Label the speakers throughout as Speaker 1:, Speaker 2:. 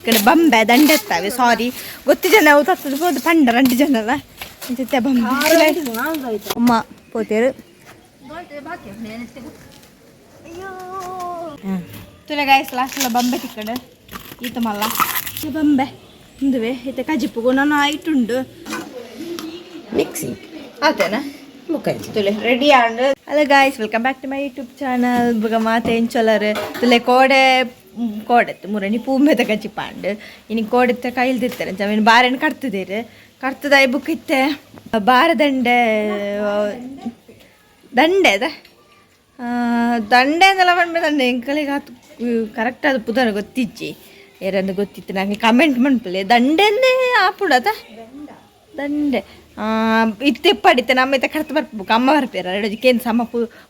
Speaker 1: ಕಡೆ ಬಂಬೆ ದಂಡೆತ್ತವೆ ಸಾರಿ ಗೊತ್ತು ಜನ ಅವು ತತ್ತದ ಪೋದು ಪಂಡ ರಂಡು ಜನಲ ಅಂಚಿತ್ತೆ ಬಂಬೆ
Speaker 2: ಅಮ್ಮ ಪೋತೇರು.
Speaker 1: ತುಲೆ ಗಾಯ್ಸ್, ಲಾಸ್ಟ್ ಬಂಬೆ ತಿಕ್ಕಡೆ ಈತ ಮಲ್ಲ ಈ ಬಂಬೆ ಇಂದುವೆ ಈತ ಕಜಿಪುಗು ನಾನು ಆಯ್ತುಂಡು.
Speaker 3: ಮಿಕ್ಸಿ.
Speaker 1: ಆತೇನಾ?
Speaker 3: ಮುಖರ್ಜಿ.
Speaker 1: ತುಲೆ ready and hello guys, welcome back to my YouTube channel. ಬುಗ ಮಾತೆ ಎಂಚೊಲರ್ ತುಲೆ ಕೋಡೆ ಕೋಡೆತ್ತು ಮುರಣಿ ಪೂಂಬೆದ ಕಜಿಪಾಂಡ್ ಇನಿ ಕೋಡೆತ್ತ ಕೈಲ್ದಿತ್ತಾರೆ ಜಮೀನು ಬಾರೆನ್ ಕಟ್ತದೇರು ಕಟ್ತದ ಬುಕ್ ಇತ್ತೆ ಬಾರದಂಡೆ ದಂಡೆ ಅದ ದಂಡೆ ಅಂದೆಲ್ಲ ಪನ್ಪೆ ದಂಡೆ ಎಂಕಲಿಗೆ ಆತು ಕರೆಕ್ಟ್ ಅದು ಪುದರ್ ಗೊತ್ತಿಜ್ಜಿ. ಏರಂದು ಗೊತ್ತಿತ್ತು ನಂಗೆ ಕಮೆಂಟ್ ಮನ್ಪಲೆ. ದಂಡೆಂದೇ ಆಪುಡದ ದಂಡೆ ಇತ್ತೆ ಪಡಿತೆ ನಮ್ಮ ಇತ್ತೆ ಕಡ್ತ ಬರ್ಪು ಅಮ್ಮ ಬರ್ಪೇರ ಎರಡು ಕೇನ್ ಸಮ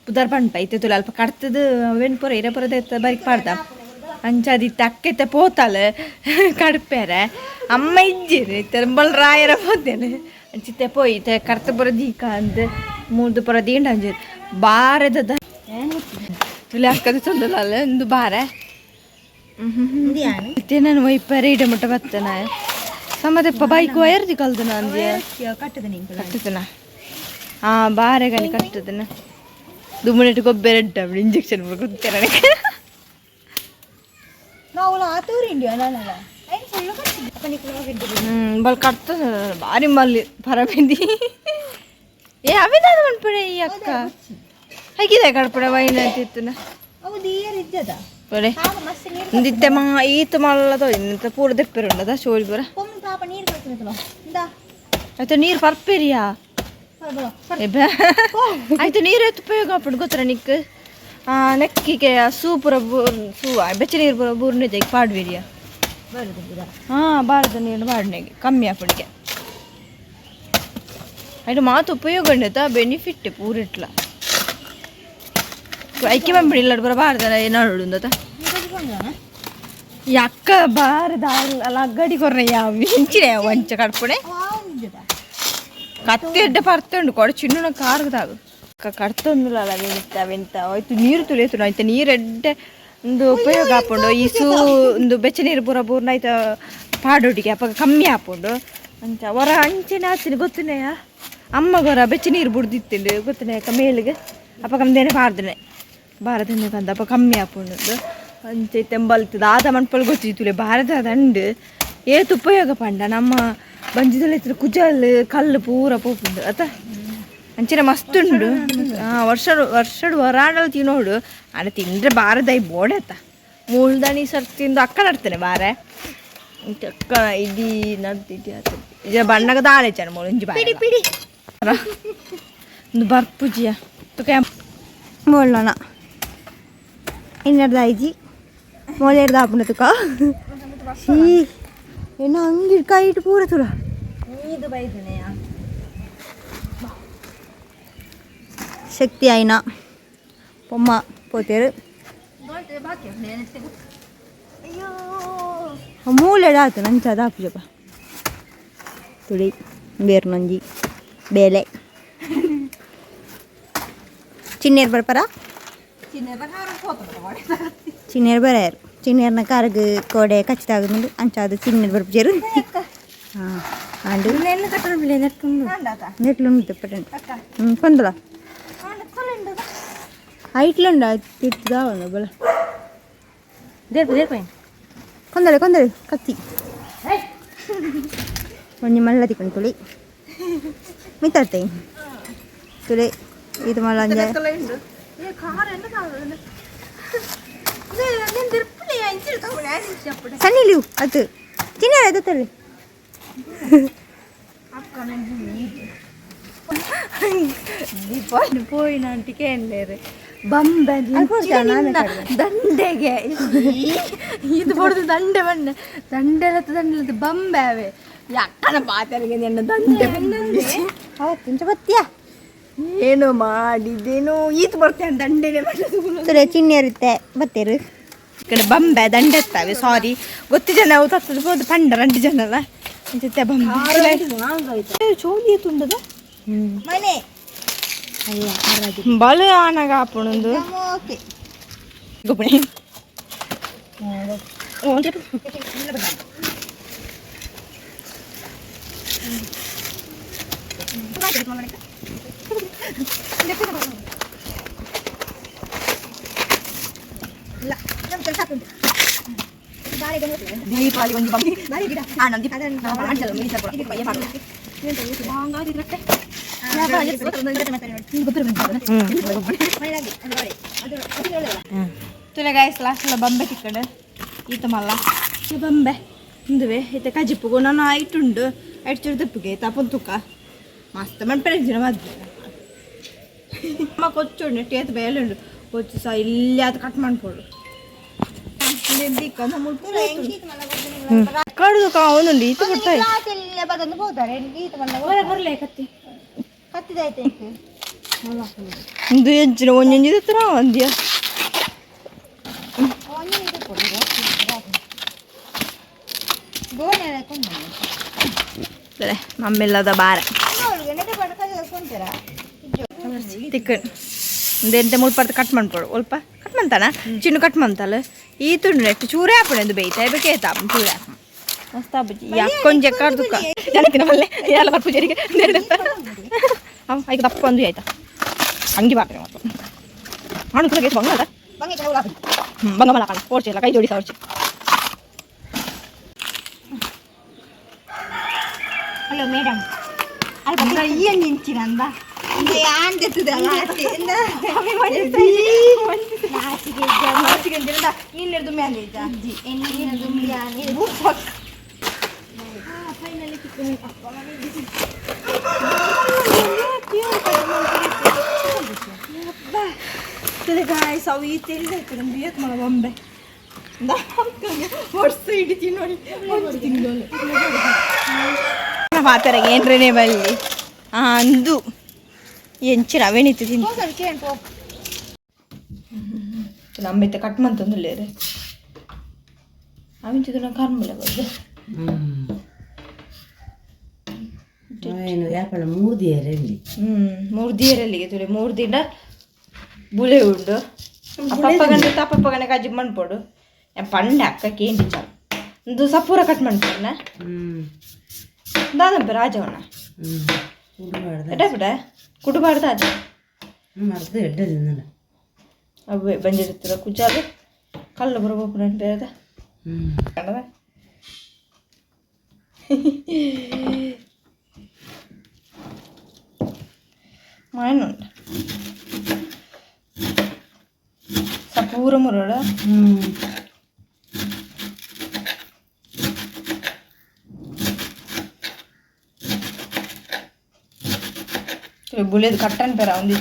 Speaker 1: ಪುದರ್ ಪನ್ಪ ಇತ್ತೆ ತುಲೆ ಅಲ್ಪ ಕಡ್ತದು ಅವೇನು ಪೂರ ಇರ ಪುರದ ಬರಿಕ್ ಪಾಡ್ದ ಅಂಚಾದ ಇತ್ತೆ ಅಕ್ಕೆತ್ತೆ ಪೋತಾಲ ಕಡ್ಪೇರೆ ಅಮ್ಮ ಇಜ್ಜಿರು ಇತ್ತೆ ಬಲ್ ರಾಯರ ಪೋತೇನೆ ಅಂಚಿತ್ತೆ ಪೋಯಿ ಇತ್ತೆ ಕರ್ತ ಪುರ ದೀಕ ಅಂದ್ ಮೂರ್ದು ಪುರ ದೀಂಡ ಅಂಜಿ ಬಾರದ ತುಲೆ ಅಕ್ಕದ ಚಂದಲ್ಲ ಒಂದು ಬಾರೆ ಇತ್ತೆ ನಾನು ಒಯ್ಪರೆ ಇಡ ಮುಟ್ಟ ಬತ್ತನ ಸಮದೆಪ್ಪ ಬೈಕ್ ವೈರ್ದಿ ಕಲ್ದನ ಅಂದ್ಯ. ಕಟ್ಟುತ್ತನ ಹಾ ಬಾರೆ ಗನಿ ಕಟ್ಟುದನ ದುಮ್ಮನೆಟ್ಟು ಗೊಬ್ಬರ ಇಂಜೆಕ್ಷನ್ ಗೊತ್ತೇ ನನಗೆ. ಹ್ಮ್ ಬಲ್ ಕಟ್ತದ ಬಾರಿ ಮಲ್ಲಿ ಪರಬಿಂದಿ ಏ ಅವಿದಾದ ಮನ್ಪಡೆ ಈ ಅಕ್ಕ ಹಾಗಿದೆ ಕಡ್ಪಡೆ ವೈನ್ ಅಂತಿತ್ತುನ ಬರೆ ಇಂದಿತ್ತೆ ಮಾ ಈತ ಮಲ್ಲ ಇಂತ ಪೂರ ದೆಪ್ಪೆರುಂಡದ ಶೋಲ್ ಪೂರ. ಆಯ್ತು ನೀರು ಪರ್ಪೆರಿಯಾ ಆಯ್ತು ನೀರು ಎತ್ತು ಉಪಯೋಗ ಆಪುಂಡು ಗೊತ್ತರ ನಿಕ್ ನೆಕ್ಕಿಗೆ ಸೂ ಪೂರ ಸೂ ಬೆಚ್ಚ ನೀರು ಪೂರ ಬೂರ್ನೆ ಜೈಕ್ ಪಾಡ್ವೇರಿಯಾ. ಹಾ ಬಾರದ ನೀರು ಪಾಡ್ನೆಗೆ ಕಮ್ಮಿ ಆಪುಂಡಿಗೆ ಆಯ್ತು ಮಾತು ಉಪಯೋಗ ಉಂಡತ ಬೆನಿಫಿಟ್ ಪೂರಿಟ್ಲ ಐಕೆ ಬಂಬಿಡಿ ಇಲ್ಲ ಬರ ಬಾರದ ಏನಾಡುಂದತ ಈ ಅಕ್ಕ ಬಾರದ ಲಗ್ಗಡಿ ಕೊರ್ನ ಯಾವ ಇಂಚಿನ ವಂಚ ಕಡ್ಪುಣೆ ಕತ್ತಿ ಎಡ್ಡೆ ಪರ್ತುಂಡು ಕೊಡ ಚಿನ್ನ ಕಾರ್ಗದಾಗು ಕಡ್ತೊಂದುಲ್ಲ ಅವೆಂತ ಅವೆಂತ ಆಯ್ತು ನೀರು ತುಳಿಯುತ್ತುಂಡು ಆಯ್ತು ನೀರು ಎಡ್ಡೆ ಒಂದು ಉಪಯೋಗ ಆಪುಂಡು ಈ ಸೂ ಒಂದು ಬೆಚ್ಚ ನೀರು ಪೂರ ಬೂರ್ನ ಆಯ್ತು ಪಾಡೊಡಿಗೆ ಅಪ್ಪಗ ಕಮ್ಮಿ ಆಪುಂಡು ಅಂಚ ಹೊರ ಅಂಚಿನ ಆತಿನ ಗೊತ್ತನೆಯ ಅಮ್ಮ ಗೊರ ಬೆಚ್ಚ ನೀರು ಬುಡ್ದಿತ್ತಿಂಡು ಗೊತ್ತನೆ ಅಕ್ಕ ಮೇಲಿಗೆ ಅಪ್ಪ ಕಮ್ದೇನೆ ಪಾರ್ದನೆ ಭಾರತನೇ ಕಂದ ಅಪ್ಪ ಕಮ್ಮಿ ಆಪುಂಡು ಅಂಚೆ ತೆಂಬಲ್ತದ ಆದ ಮನ್ಪಲ್ ಗೊತ್ತಿತ್ತುಲೆ ಭಾರತ ದಂಡು ಏತ್ ಉಪಯೋಗ ಪಂಡ ನಮ್ಮ ಬಂಜಿದಲ್ಲಿ ಇತ್ತು ಕುಜಲ್ ಕಲ್ಲು ಪೂರ ಪೋಪುಂಡು ಅತ ಅಂಚಿನ ಮಸ್ತ್ ಉಂಡು. ವರ್ಷ ವರ್ಷಡ್ ಹೊರಾಡಲ್ ತಿನ್ನೋಡು ಆಡ ತಿಂದ್ರೆ ಬಾರದೈ ಬೋಡೆ ಅತ್ತ ಮೂಳ್ದಣಿ ಸರ್ ತಿಂದು ಅಕ್ಕ ನಡ್ತೇನೆ ಬಾರೆ ಅಕ್ಕ ಇಡೀ ನಡ್ತಿದ್ದಿ ಆತ ಇದ ಬಣ್ಣಗ ದಾಳೆ ಚೆನ್ನ ಮೂಳು ಇಂಜಿ ಬಾರೆ
Speaker 2: ಪಿಡಿ.
Speaker 1: ಒಂದು ಬರ್ಪುಜಿಯ ತುಕೆ.
Speaker 2: ಮೋಳ್ಳನ ಇನ್ನರ್ದ ಐಜಿ ಮೋಳೆರ್ದ ಆಪುಂಡು ತುಕ ಶೀ ಎನ್ನ ಅಂಗಿ ಕೈಟ್ ಪೂರ ತುಲ. ಶಕ್ತಿ ಆಯ್ನ ಪೊಮ್ಮ ಪೋತೇರು ಮೂಲೆಡ ಆತು ನಂಚ ಅದಾಪುಜಪ್ಪ ತುಳಿ ಬೇರ್ ನಂಜಿ ಬೇಲೆ ಚಿನ್ನೇರು ಬರ್ಪರ ಚಿನ್ನೇರು ಬರಾಯರು ಚಿನ್ನೇರ್ನ ಕಾರ್ಗ್ ಕೋಡೆ ಕಚ್ಚಿದಾಗುಂಡು ಅಂಚಾದ ಚಿನ್ನೇರು ಬರ್ಪುಜೆರು ಹಾಂ ಅಂಡು ನೆಟ್ಲುಂಡು ತೆಪ್ಪಟಂಡು ಹ್ಞೂ ಕೊಂದಲ ಐಟ್ಲುಂಡು ತಿರ್ತಿದಾವನು ಬಲ ಕೊಂದಲೆ ಕೊಂದಲೆ ಕತ್ತಿ ಒಂಜಿ ಮಲ್ಲ ತಿಕೊಂಡು ತುಳಿ ಮಿತ್ತತ್ತೆ ತುಳಿ ಇದು ಮಲ್ಲ ಅಂಜೆ. ಸಣ್ಣ ಲಿವ್ ಅದು ಚಿನ್ನ ಅದು ತಳ್ಳಿ.
Speaker 1: ಪೋಯಿನ ಕೇಂದೇರು ಬಂಬೆ ದಂಡೆಗೆ ಇದು ಬಡ್ದು ದಂಡೆ ಬಂಡೆ ದಂಡೆಲತ್ತ ದಂಡೆಲತ್ತ ಬಂಬೆ ಅವೆ ಅಕ್ಕನ ಪಾತರಿಗೆ ನಿನ್ನ ದಂಡೆ.
Speaker 2: ಅವತ್ತು ಇಂಚ ಬತ್ತಿಯಾ?
Speaker 1: ಏನು ಮಾಡಿದೇನು ಈತ ಬರ್ತೇನೆ ದಂಡೆನೆ ಮಾಡೋದು.
Speaker 2: ತುಲೆ ಚಿನ್ನೇರುತ್ತೆ ಬತ್ತೇರು.
Speaker 1: ಈ ಕಡೆ ಬಂಬೆ ದಂಡೆತ್ತವೆ ಸಾರಿ ಗೊತ್ತು ಜನ ಅವು ತತ್ತದ ಪೋದು ಪಂಡ ರಂಡು ಜನಲ ಅಂಚಿತ್ತೆ ಬಂಬೆ ಚೋಲಿ ತುಂಡದ
Speaker 2: ಮನೆ
Speaker 1: ಬಲು ಆನಗ ಆಪುಣಂದು
Speaker 2: ಓಕೆ.
Speaker 1: ಗೊಬ್ಬಣೆ. ತುಲೆ ಗಾಯ್ಸ್, ಲಾಸ್ಟ್ ಬಂಬೆ ತಿಕ್ಕಡೆ ಈತ ಮಲ್ಲ ಬಂಬೆ ಇಂದುವೆ. ಈತ ಕಜಿಪ್ಪುಗು ನಾನು ಐಟುಂಡು, ಐಟ್ ಚೂರು ದಪ್ಪುಗೆ ತಪ್ಪನ್ ತುಕ್ಕ ಮಸ್ತ್ ಮನ್ಪೆರೆ ಜಿನ ಮದ್ದು. ಅಮ್ಮ ಕೊಚ್ಚುಂಡು ಟೇತ್ ಬೇಲುಂಡು, ಕೊಚ್ಚು ಸಹ ಇಲ್ಲಿ ಅದು ಕಟ್ ಮಾಡ್ಕೊಡು. ಕಡ್ದು ಅವನುಂಡು ಈತ ಬಿಡ್ತಾಯಿ.
Speaker 2: ಬರಲೇ ಕತ್ತಿ ಕತ್ತಿದಾಯ್ತು.
Speaker 1: ಇಂದು ಎಂಚಿನ ಒಂಜೊಂಜಿ ಹತ್ರ ಒಂದಿಯ. ಮಮ್ಮಿಲ್ಲದ ಬಾರ ತಿಕ್ಕ ಎಂತ ಮುಲ್ಪ ಕಟ್ ಮಾಡ್ಕೊಡು, ಒಲ್ಪ ಕಟ್ ಮಂತಾನ ಚಿನ್ನು ಕಟ್ ಮಂತಲ್ಲ. ಈ ತುಂಡು ನೆಟ್ಟು ಚೂರೇ ಹಾಪುಣೆ ಎಂದು ಬೇಯ್ತಾ ಬೇಕೇತ ಚೂರೆ ಹಾಕು ಮಸ್ತ್ ಆಪುಜಿ. ಅಕ್ಕೊಂಜಿ ಕಡ್ದುಕ್ಕ ಜನತಿನ ಮಲ್ಲೆ ಎಲ್ಲ ಬರ್ಪುಜರಿಗೆ ಐಕ ದಪ್ಪ ಒಂದು ಆಯ್ತಾ ಅಂಗಿ ಬಾಕ್ರೆ ಮತ್ತು ಹಣ್ಣು ಕುಲಗೆ ಬಂಗ ಅದ ಬಂಗ ಮಲ ಕಣ ಓಡ್ಚಿಲ್ಲ ಕೈ ಜೋಡಿಸ ಓಡ್ಚಿ.
Speaker 2: ಹಲೋ ಮೇಡಮ್, ಏನು ನಿಂಚಿನಂದ
Speaker 1: ಗಾಯ್ಸ್, ಅವು ಈ ತಿಳಿದಾಯ್ತು ಮಳ ಬೊಂಬೆ ವರ್ಷ ಇಡೀ ತಿನ್ನೋಡಿ ತಿಂಗಳು ಮಾತಾರ ಏನ್ರೇ ಬಲ್ಲಿ ಅಂದು ಎಂಚಿನ ಅವೇನಿತ್ತು ತಿಂದು ನಮ್ಮಿತ್ತ ಕಟ್ ಮಂತೊಂದುಲ್ಲೇರೆ ಅವಿಂಚಿದು ಕರ್ಮಲೆ ಬದ್ದು.
Speaker 3: ಏನು ಯಾಪಣ ಮೂರು ದಿಯರಲ್ಲಿ.
Speaker 1: ಮೂರು ದಿಯರಲ್ಲಿಗೆ ತುಲೆ 3 ದಿನ ಬುಲೆ ಉಂಡು. ಪಪ್ಪಗಂಡ ತಪ್ಪಪ್ಪಗಂಡ ಕಜ್ಜಿ ಮಣ್ಪೊಡು ಪಂಡೆ ಅಕ್ಕ ಕೇಂಡಿ ಚಾಲು ಒಂದು ಸಪೂರ ಕಟ್ ಮಣ್ಪೊಡ್ನ ದಾದಂಪೆ ರಾಜವಣ್ಣ ಎಡ್ಡ ಬಿಡ ಕುಡುಬಾರ್ದು ಅದು.
Speaker 3: ಮರ್ದು ಎಡ್ಡಲ್ಲ.
Speaker 1: ಅವೇ ಬಂದಿರ್ತೀರ ಕುಚಾಲು ಕಲ್ಲು ಬರಬೇಕು ಬೇರೆ ಕಂಡದ. ಮಾಯನುಂಡು ಸಪೂರ ಮುರಳ. ಬುಳಿದ ಕಟ್ಟನ್ ಪೇರ ಒಂದು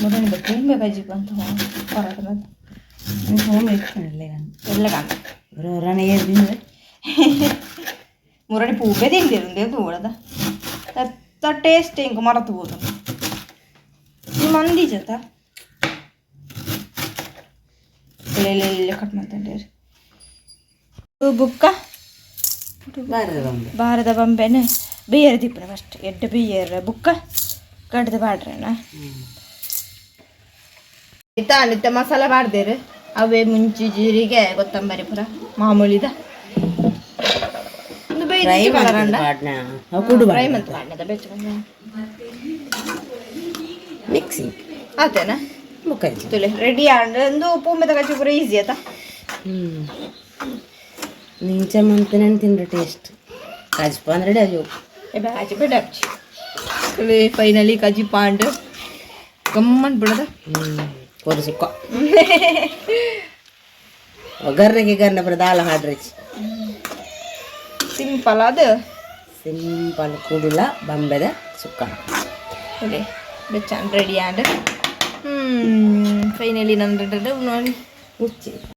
Speaker 1: ಮುರಣಿದ ತುಂಬೆ ಬಜ್ಜಿ ಬಂತು ಹೊರಟ ಮತ್ತೆ. ಎಲ್ಲ ಕಾಣ. ಮುರಡಿ ಪೂಬೆ ತಿಂದಿರುಂದೆ ತೂಳದ ಟೇಸ್ಟ್ ಇಂಕ ಮರತು ಹೋದು ಮಂದಿ ಜೊತ ಕಟ್ ಮಾಡ್ತಂಡೆ ಬುಕ್ಕ ಬಾರದ ಬಂಬೆನ ಬೇಯರ್ ದಿಪ್ಪನ ಫಸ್ಟ್ ಎಡ್ಡೆ ಬೇಯರ್ ಬುಕ್ಕ ಕಡ್ದು ಬಾಡ್ರಣ ಇತ್ತ ಮಸಾಲ ಬಾಡ್ದೇರು ಅವೇ ಮುಂಚಿ, ಜೀರಿಗೆ, ಕೊತ್ತಂಬರಿ ಪೂರ ಮಾಮೂಲಿದ.
Speaker 3: ಮಿಕ್ಸಿಂಗ್.
Speaker 1: ಆತೇನಾ ತುಲೆ ರೆಡಿ ಆಂಡ್ ಒಂದು ಪೂಂಬೆದ ಕಚ್ಚಿ ಪೂರ ಈಸಿ ಆತ.
Speaker 3: ನಿಂಚ ಮಂತನೆ ತಿಂದ್ರೆ ಟೇಸ್ಟ್ ಕಜ್ಪ ಅಂದ್ರೆ ಅದು.
Speaker 1: ಕಾಜಿ ಬೇಡ ತುಲೆ. ಫೈನಲಿ ಕಜ್ಜಿ ಪಾಂಡ್ ಗಮ್ಮನ್ ಬಿಡದ.
Speaker 3: ಕೊರು ಸುಕ್ಕ ಒಗ್ಗರಣೆಗೆ ಗರ್ನೆ ಬರ ದಾಲ ಹಾಡ್ರಚಿ.
Speaker 1: ಸಿಂಪಲ್ ಅದು.
Speaker 3: ಸಿಂಪಲ್ ಕೂಡುಲ ಬಂಬೆದ ಸುಕ್ಕ.
Speaker 1: ಅದೇ ಬೆಚ್ಚಾನ್ ರೆಡಿ ಆಂಡ್ ಫೈನಲಿ ನನ್ನ ನೋಡಿ.
Speaker 3: ಮುಚ್ಚಿ.